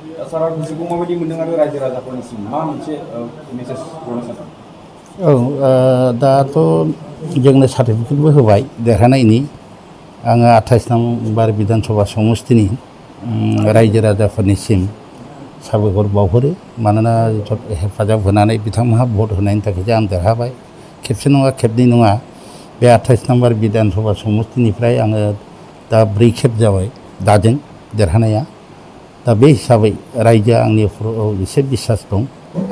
सारा गोसोखौ माबायदि मोनदों आरो रायजो राजाफोरनिसिम मा मोनसे मेसेज हरनो सानदों? औ दाथ' जोंनो सार्टिफिकेटबो होबाय देरहानायनि। आङो 28 नम्बर बिधान सभा समस्तिनि रायजो राजाफोरनिसिम साबायखर बावहरो। मानोना हेफाजाब होनानै बिथांमोनहा भट होनायनि थाखायसो आं देरहाबाय। खेबसे नङा खेबनै नङा, बे 28 नम्बर बिधान सभा समस्तिनिफ्राय आङो दा 4 खेब जाबाय दाजों देरहानाया। दा बे हिसाबै रायजोआ आंनि एसे बिसास दं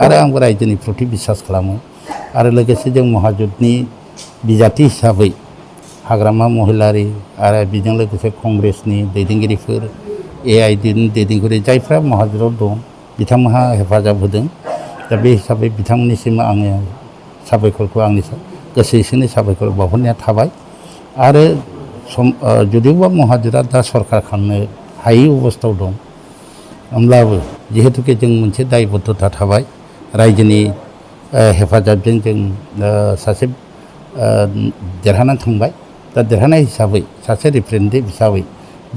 आरो आंबो रायजोनि प्रति बिसास खालामो। आरो लोगोसे जों महाजुथनि बिजाथि हिसाबै हाग्रामा महिलारि आरो बेजों लोगोसे कंग्रेसनि दैदेनगिरिफोर, AIDनि दैदेनगिरि जायफ्रा महाजुथाव दं बिथांमोनहा हेफाजाब होदों। दा बे हिसाबै बिथांमोननिसिम आङो साबायखरखौ आंनि गोसो एसेनो साबायखर बावहरनाया थाबाय। आरो जुदिबा महाजुथआ दा सरकार खालामनो हायै अबस्थायाव दं, होमब्लाबो जिहेतुके जों मोनसे दायबद्धता थाबाय रायजोनि हेफाजाबजों जों सासे देरहानानै थांबाय। दा देरहानाय हिसाबै सासे रिप्रेजेन्टेटिभ हिसाबै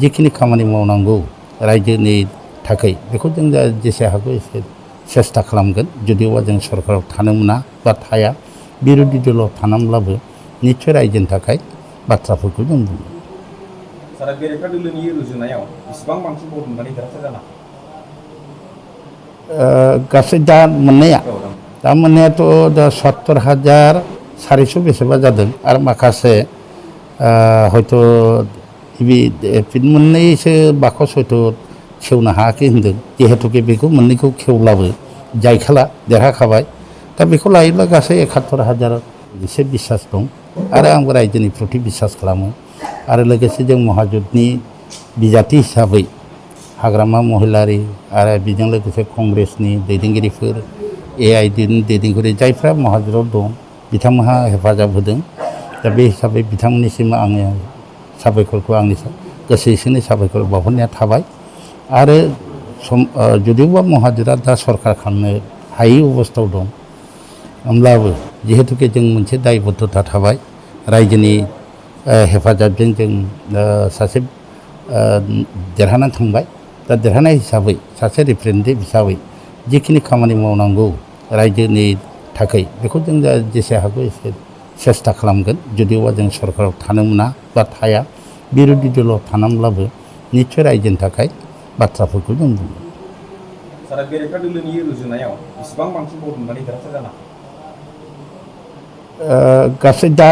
जिखिनि खामानि मावनांगौ रायजोनि थाखाय बेखौ जों जेसे हागौ एसे सेस्था खालामगोन। जुदिबा जों सरकाराव थानो मोना बा थाया, बिर'धि दलाव थानांब्लाबो निस्सय रायजोनि थाखाय बाथ्राफोरखौ जों बुङो। सारा बेरेखा दोलोनि रुजुनायाव बेसेबां बांसिन भट मोननानै देरहासार जानो हाखो? गासै दा मोननायाथ' दा 70,400 बेसेबा जादों। आरो माखासे हयथ' फिन मोननैसो बाकस हयथ' खेवनो हायाखै होनदों। जिहेतुके बेखौ मोननैखौ खेवब्लाबो जायखाला देरहाखाबाय। दा बेखौ लायोब्ला गासै 71,000 एसे बिसास दं। आरो आंबो रायजोनि प्रति बिसास खालामो। आरो लोगोसे जों महाजुथनि बिजाथि हिसाबै हाग्रामा महिलारि आरो बेजों लोगोसे कंग्रेसनि दैदेनगिरिफोर, AIDनि दैदेनगिरि जायफ्रा महाजुथाव दं बिथांमोनहा हेफाजाब होदों। दा बे हिसाबै बिथांमोननिसिम आङो साबायखरखौ आंनि गोसो एसेनो साबायखर बावहरनाया थाबाय। आरो जुदिबा महाजुथआ दा सरकार खालामनो हायै अबस्थायाव दं, होमब्लाबो जिहेतुके जों मोनसे दायबद्धता थाबाय रायजोनि हेफाजाबजों जों सासे देरहानानै थांबाय। दा देरहानाय हिसाबै सासे रिप्रेजेन्टेटिभ हिसाबै जिखिनि खामानि मावनांगौ रायजोनि थाखाय बेखौ जों जेसे हागौ एसे सेस्था खालामगोन। जुदिबा जों सरकाराव थानो मोना बा थाया, बिर'धि दलाव थानांब्लाबो निस्सय रायजोनि थाखाय बाथ्राफोरखौ जों बुङो। सारा बेरेखा दोलोनि रुजुनायाव बेसेबां बांसिन भट मोननानै देरहासार जानो हाखो? गासै दा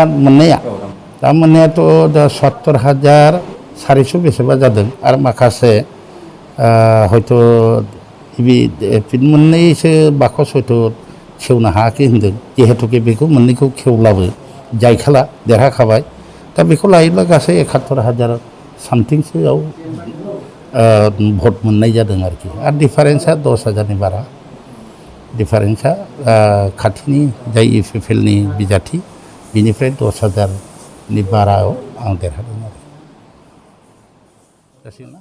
मोननायाथ' दा 70,400 बेसेबा जादों। आरो माखासे हयथ' फिन मोननैसो बाकस हयथ' खेवनो हायाखै होनदों। जिहेतुके बेखौ मोननैखौ खेवब्लाबो जायखाला देरहाखाबाय। दा बेखौ लायोब्ला गासै 71,000 सामथिंसोआव भट मोननाय जादों आरोखि। आरो डिफारेन्सा 10,000नि बारा। डिफारेन्सा खाथिनि जाय UPPLनि बिजाथि बिनिफ्राय 10,000नि बारायाव आं देरहादों आरो। जासिगोन ना?